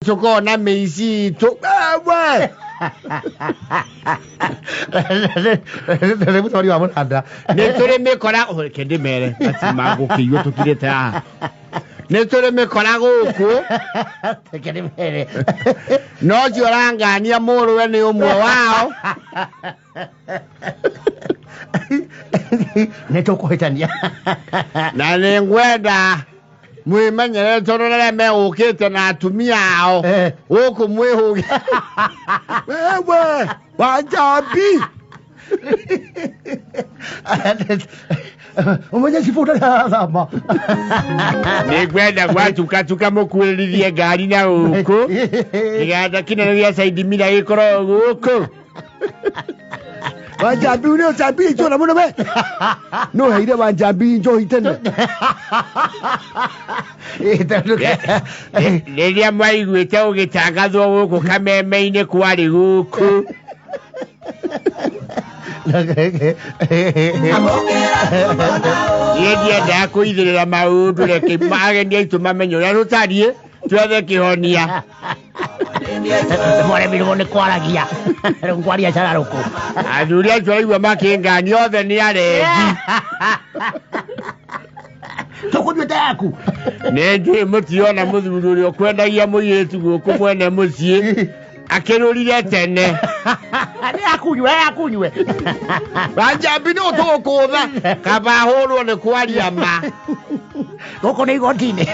Tũkoragwo na mĩici itũ wewe. Nĩ mũcemanio wa mũnanda. Nĩ tũrĩ mĩkora, reke ndĩmere matimagũkĩigua tũkirĩte haha. Nĩ tũrĩ mĩkora gũkũ. Reke ndĩmere. No ũcio ũrangania mũrũwe nĩ ũmwe wao. Nĩ tũkũhĩtania. Na nĩ ngwenda mwĩmenyerere tondũ rĩrĩa megũkĩte na atumia ao gũkũ mwĩhũge. Wewe Wanjambi. Ũmenye cibũ ndarĩ arathama. Nĩ ngwenda gwatukatuka mũkuĩrĩrithie ngari na gũkũ kĩganda kĩnene gĩa Saidi Mira gĩkoragwo gũkũ. Wanjambi nĩ ũcambi itũra mũno we. No heire Wanjambi njohi tene. Rĩrĩa mwaiguĩte ũgĩtangathwo gũkũ kameme-inĩ kwarĩ gũkũ. Niĩ ndiendaga kũithĩrĩra maũndũ, reke ageni aitũ mamenye ũrĩa tũtariĩ, twethe kĩhonia. Mwaremirwo nĩ kwaragia rĩu ngwaria cararũkũ. Athuri acio aigua makĩngania othe nĩ arengi. Tũkũnyuĩte yaku. Nĩ njũĩ mũtiona mũthuri ũrĩa ũkwendagia mũirĩtu gũkũ mwene mũciĩ akĩrũrire tene. Nĩ akunyue akunyue. Wanjambi nĩ ũtũgũkũtha kaba hũrwo nĩ kwaria ma. Gũkũ nĩ igoti-inĩ.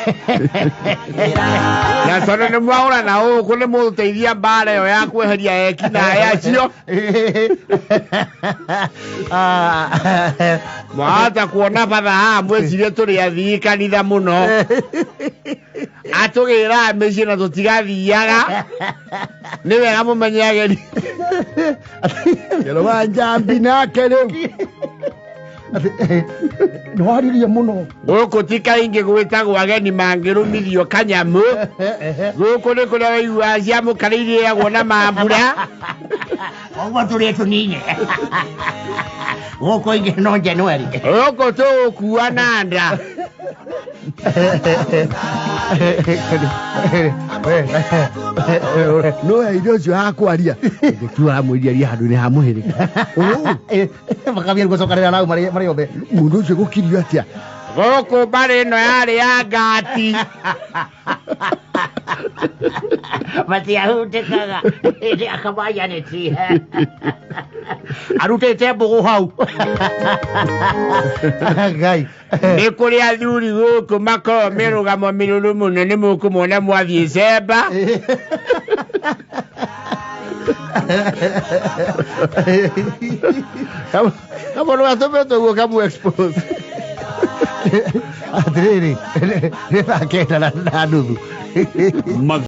Na tondũ nĩ mwahũra na ũkũ nĩ mũgũteithia mbara ĩyo ya kweheria eki naĩ acio. Mwahota kuona batha haha mwĩcirie tũrĩ athii kanitha mũno. Atũgĩraga mĩciĩ na tũtigathiaga. Nĩ wega mũmenye ageni. Kĩro Wanjambi nake rĩu. Nĩ waririe mũno. Gũkũ ti kaingĩ gwĩtagwo ageni mangĩrũmithio kanyamũ. Gũkũ nĩ kũrĩa waiguaga cia mũkara irĩagwo na mambura. Koguo tũrĩe tũnini. Gũkũ ingĩ no January. Gũkũ tũgũkua na nda. No heire ũcio hakwaria. Gĩtua amwĩria handũ-inĩ ha mũhĩrĩga. Makambia gũcokanĩra nau marĩ othe. Mũndũ ũcio gũkirio atĩa? Gũkũ mbarĩ ĩno yarĩ ya ngati. Matiahutĩkaga. Hĩndĩ akamayanĩtie. Arutĩte mbũgũ hau. Ngai. Nĩ kũrĩ athuri gũkũ makoragwo mĩrũgamo mĩrũrũ mũno, nĩ mũkũmona mwathiĩ cemba. Kamũndũ gatũmĩtwo guo kamu expose. Atĩrĩrĩ, nĩ thaa 9:30.